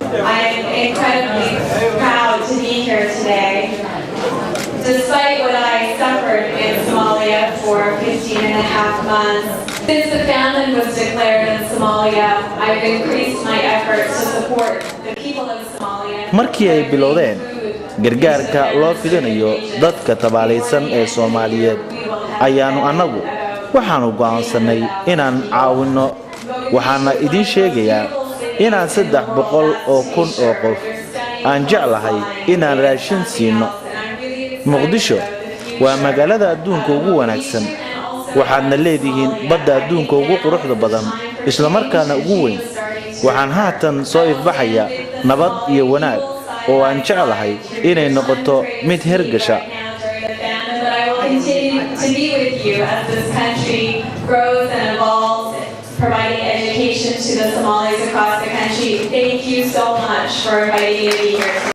I am incredibly proud to be here today. Despite what I suffered in Somalia for 15 and a half months, since the famine was declared in Somalia, I've increased my efforts to support the people of Somalia. Markii ay bilowdeen gargaarka loo fidinayo dadka tabaalaysan ee Soomaaliyeed, ayaannu annagu waxaannu go'aansannay inaan caawinno. Waxaana idiin sheegayaa inaan 300,000 oo qof aan jeclahay inaan raashin siino. Muqdisho waa magaalada adduunka ugu wanaagsan. Waxaadna leedihiin badda adduunka ugu quruxda badan, islamarkaana ugu weyn. Waxaan haatan soo ifbaxaya nabad iyo wanaag oo aan jeclahay inay noqoto mid hergasha. But I will continue to be with you as this country grows and evolves, providing education to the Somalis across the country. Thank you so much for inviting me to be here.